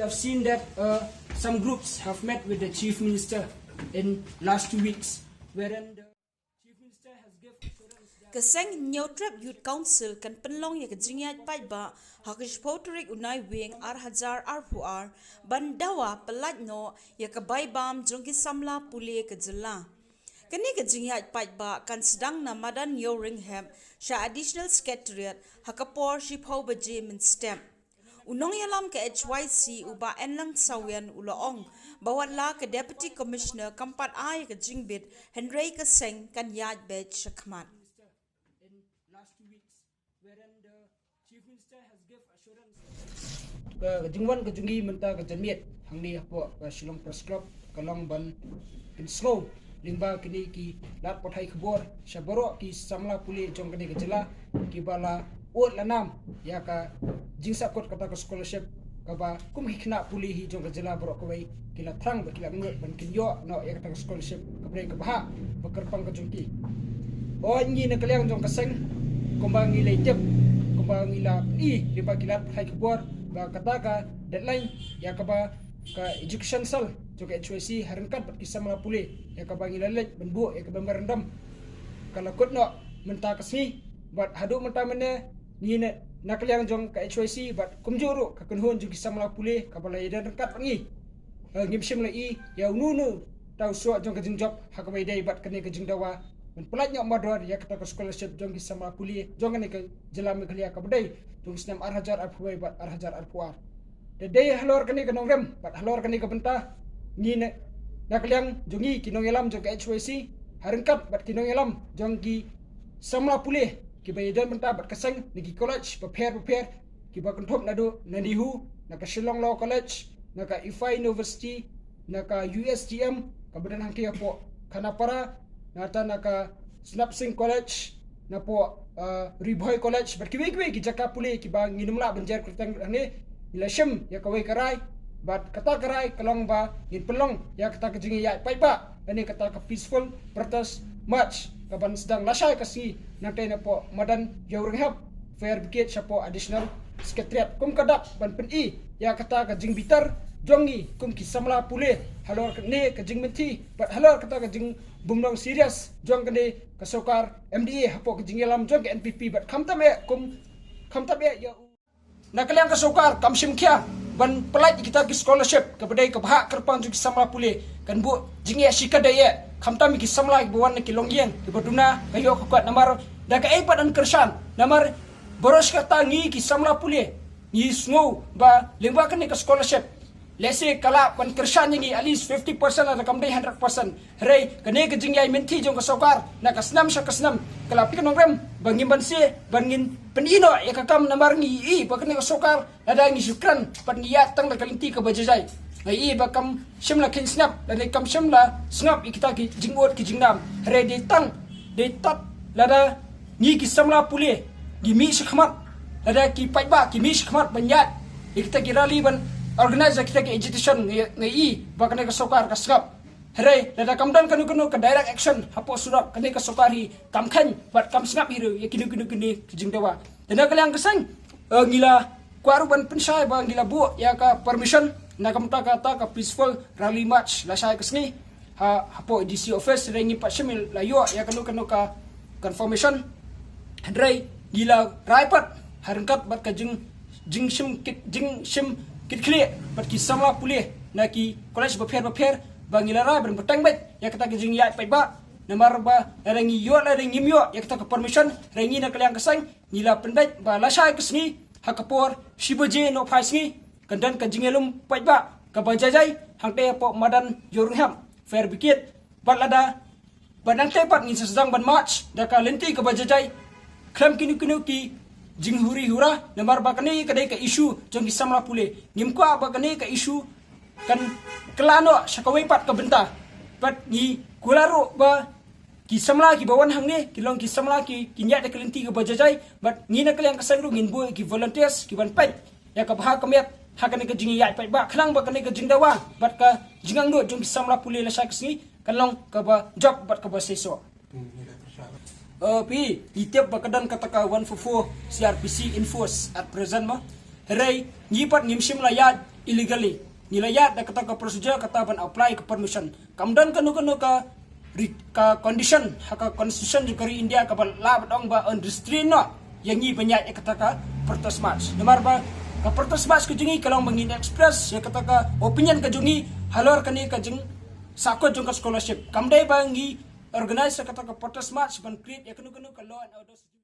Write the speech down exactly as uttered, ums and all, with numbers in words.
I've seen that uh, some groups have met with the Chief Minister in last two weeks, wherein the Chief Minister has given assurance that Ka seng Hynñiewtrep Youth Council kan pynlong ïa ka jingïaid paidbah ha ka shiphew tarik u Naiwieng ar hajar arphew ar ban dawa pyllait noh ïa ka bai bam jong ki samla pule ka jylla. Kane ka jingïaid paidbah kan sdang na madan Ïewrynghep sha Additional Secretariat ha ka por shiphew baje mynstep. U nongïalam ka H Y C u Bah Enlang Sawian u la ong ba wat la ka Deputy Commissioner kam pat ai ka jingbit, hynrei ka seng kan ïaid beit shakhmat. Ka jingwan ka jong ngi mynta ka janmiet hangne hapoh ka Shillong Press Club ka long ban pynsngew lyngba kine ki lad pathai khubor sha baroh ki samla pule jong kane ka jylla kiba la ud la nam ïa ka jingsahkut kata ka scholarship, kaba kum ki khynnah pule hi jong ka jylla baroh kawei ki la thrang bad ki la ngeit ban kin ïoh noh ïa kata ka scholarship kaba dei kaba hap ba kyrpang ka jong ki. Hooid, ngi na ka liang jong ka seng, kumba ngi la tip, kumba ngi la pyni lyngba ki lad pathai khubor ba kata ka deadline ïa kaba ka Education Cell jong ka H Y C ha ryngkat bad ki samla pule ïa kaba ngi la leit ban buh ïa ka memorandum ka la kut noh mynta ka sngi. Bad haduh mynta mynne ngi na, na ka liang jong ka H Y C bad kumjuh ruh ka kynhun jong ki samla pule kaba la ïadon ryngkat bad ngi, eh, ngim shym la i ïa uno uno uta u soh jong ka jingjop ha kaba ïadei bad kane ka jingdawa ban pyllait noh mardor ïa kata ka scholarship jong ki samla pule jong kane ka jylla Meghalaya kaba dei jong u snem ar hajar arphew wei bad ar hajar arphew ar. Da dei halor kane ka nongrim bad halor kane ka bynta, ngi na, na ka liang jong ngi ki nongïalam jong ka H Y C ha ryngkat bad ki nongïalam jong ki samla pule kiba ïadon bynta bad ka seng na ki college bapher bapher kiba kynthup naduh na NEHU, na ka Shillong Law College, na ka IFAI University, na ka U S T M kaba don hangtei hapoh Khanapara, nangta na ka Snap Singh College, napoh, uh, Ri Bhoi College bad kiwei kiwei ki jaka pule kiba ngin ym lah ban jer kyrteng hangne. Ngi la shim ïa kawei ka rai bad kata ka rai ka long ba ngin pynlong ïa kata ka jingïaid paidbah lane kata ka peaceful protest march kaban sdang lashai ka sngi nangtei napoh madan Ïewrynghep Fire Brigade shapoh Additional Secretariat kum ka dak ban pyni ïa kata ka jingbitar jong ngi kum ki samla pule halor kane ka jingmynthi bad halor kata ka jingbymnong serious jong kane ka sorkar M D A hapoh ka jingïalam jong ka N P P bad khamtam eh kum khamtam eh ïa u. Na ka liang ka sorkar kam shim khia ban pyllait ïa kita ki scholarship kaba dei kaba hap kyrpang jong ki samla pule, kan buh jingeh shikatdei eh khamtam ïa ki samla kiba wan na ki longïing kiba duna ka ïoh ka kot namar da kaei pat yn kyrshan namar baroh shi katta ngi ki samla pule ngi sngew ba lyngba kane ka scholarship lehse ka lah ban kyrshan ïa ngi at least fifty percent lada kam dei hundred percent. Hynrei kane ka jingïaid mynthi jong ka sorkar na ka snem sha ka snem ka la pynrem ba ngim banse ban ngin pyni noh ïa ka kam namar ngi i ba kane ka sorkar lada ngi shu kren pat ngi ïaid tang da ka lynti kaba jai jai. Ngi i ba kam shym la kheiñ sngap lane kam shym la sngap ïa kita ki jingud ki jingnam. Hynrei dei tang dei tat lada ngi ki samla pule ngi mih shakhmat, lada ki paidbah ki mih shakhmat ban ïaid ïa kita ki rally ban organize ïa kita ki agitation, ngi, ngi i ba kane ka sorkar ka sngap. Hynrei lada kam don kano kano ka direct action hapoh surok, kane ka sorkar hi kam kheiñ bad kam sngap hi ruh ïa kino kino kine ki jingdawa. Te na ka liang ka seng, eh, ngi la kwah ruh ban pynshai ba ngi la buh ïa ka permission na ka bynta kata ka peaceful rally march lashai ka sngi ha, hapoh D C office. Hynrei ngim pat shym la ïoh ïa kano kano ka confirmation. Hynrei ngi la rai pat ha ryngkat bad ka jing, jingshim kit, jingshim kit khlieh bad ki samla pule na ki college bapher bapher ba ngi la rai ban bteng beit ïa kata ka jingïaid paidbah. Namar ba lada ngi ïoh lada ngim ïoh ïa kata ka permission, hynrei ngi na ka liang ka seng ngi la pynbeit ba lashai ka sngi ha ka por shi baje nohphai sngi kan don ka jingïalum paidbah kaba jai jai hangtei hapoh madan Ïewrynghep Fire Brigade. Bad lada, bad nangtei pat ngin sa sdang ban march da ka lynti kaba jai jai khlem kino kino ki jinghuri hura, namar ba kane ka dei ka issue jong ki samla pule. Ngim kwah ba kane ka issue kan kylla noh sha kawei pat ka bynta. Bad ngi kular ruh ba ki samla kiba wan hangne ki long ki samla ki, ki ïaid da ka lynti kaba jai jai. Bad ngi na ka liang ka seng ruh ngin buh ki volunteers kiban peit ïa kaba hap ka miat ha kane ka jingïaid paidbah khnang ba kane ka jingdawa bad ka jingangnud jong ki samla pule lashai ka sngi kan long kaba jop bad kaba seisoh. Eh, phi, ngi tip ba ka don kata ka one four four C R P C in force at present mo. Hynrei ngi pat ngim shym la ïaid illegally. Ngi la ïaid da kata ka procedure kata ban apply ka permission. Kam don kano kano ka ri-, ka condition ha ka constitution jong ka ri India kaba lah ban ong ba yn restrain noh ïa ngi ban ïaid ïa kata ka protest march. Namar ba ka protest march ka jong ngi ka long ba ngin express ïa kata ka opinion ka jong ngi halor kane ka jingsahkut jong ka scholarship. Kam dei ba ngi organize ïa kata ka protest march ban create ïa kano kano ka law and order.